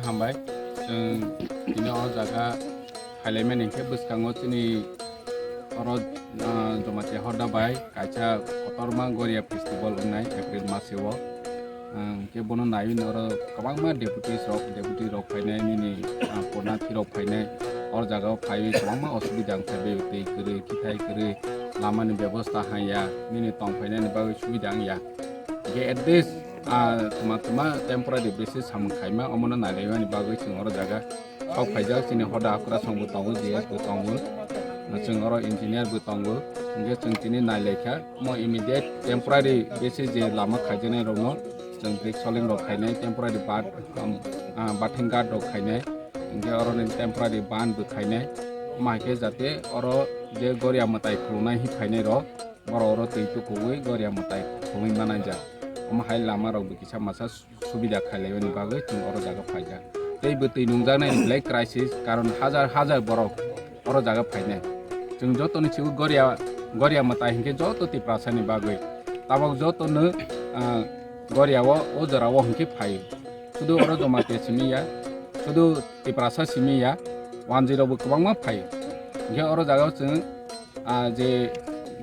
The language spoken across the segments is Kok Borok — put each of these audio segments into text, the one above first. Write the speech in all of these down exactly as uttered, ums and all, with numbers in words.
Hambai, chwng tini o jaga phailaimani hinkhe bwskango chini oro, ah, Jamatia Hoda bai kaisa kotorma Goria Festival wngnai April masio. Ah, hinkhe bono naiwi oro kwbangma deputies rok, deputy rok phainai, nini, ah, purnathi rok phainai. Oro jagao phaiwi kwbangma osubida wngkha, twi kwrwi, kithai kwrwi, lamani bebosta hanya, nini tong phainani bagwi subida wngya. Hinkhe at least, ah, twma twma temporary basis samung khaima, omono nailaimani bagwi chwng oro jaga sok phaijak, chini hoda okra song bo tongo, G S bo tongo, chwng oro engineer bo tongo, hinkhe chwng tini nailaikha, omo immediate temporary basis je lama khaijaknai rokno chwng brick soling rok khainai, temporary bat, um, ah, bathing guard rok khainai, hinkhe oroni temporary ban bo khainai, omo hai khe jate oro je Goria mwtai khulungnai hi phainai rok, borok oro twi tukuwi Goria mwtai khulungwi manaijak, omo hai lama rok bo kisa masa subida khailaiwi bagwi chwng oro jaga phaijak. Tei bwtwi nungjaknai belai crisis, karon hajar hajar borok oro jaga phainai. Chwng jotoni sigo Goria, Goria mwtai hinkhe joto Tiprasani bagwi. Tabok jotono, ah, Goria o, o jora o hinkhe phaio. Sudu oro Jamatia simi ya, sudu Tiprasa simi ya, wanjwi rok bo kwbangma phaio. Hinkhe oro jaga o chwng ah, je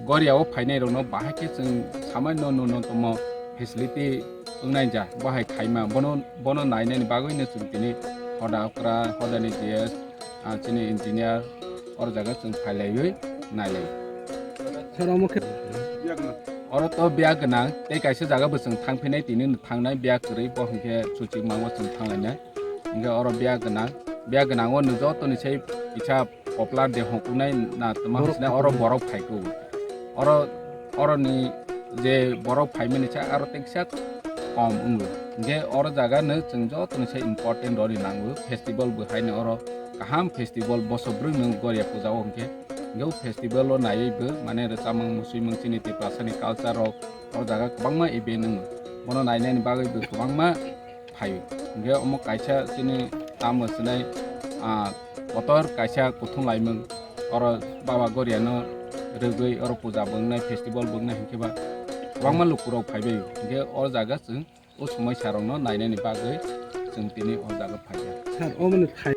Goria o phainai rokno bahai khe chwng samaino nuno tomo facility wngnai ja, bahai khaima, bono, bono nainani bagwino chwng tini hoda okra, hodani G S, ah, chini engineer, oro jaga chwng phailaiwi nailai. Sir, omo khe oro to biya gwnang, tei kaisa jaga bo chwng thangphinai, tini no thangnai biya kwrwi, bo hinkhe Suching mango chwng thanglainai. Hinkhe oro biya gwnang, biya gwnang o no jotoni sai kisa popular de hongkuknai na tma Borok hwnsinai oro borok phai kuk. Oro, oroni je borok phaimani sa aro teksa kom wngo. Hinkhe oro jaga no chwng jotoni sai important roni nango. Festival bo haino oro kaham festival boso brwi no Goria puja o hinkhe. Hinkhe o festival o naiwi bo mane rwchapmung muchumung chini Tiprasani culture rok oro jaga kwbangma event wngo. Bono nainani bagwi bo kwbangma phaio. Hinkhe omo kaisa chini tamo swnai, ah, kotor kaisa kuthum laimung. Oro Baba Goriano rwgwi oro puja bo wngnai, festival bo wngnai hinkhe ba kwbangma lukurok phaibaio. Hinkhe o jaga chwng o somoisarokno nainani bagwi chwng tini o jaga phaikha. Sir, omono thai-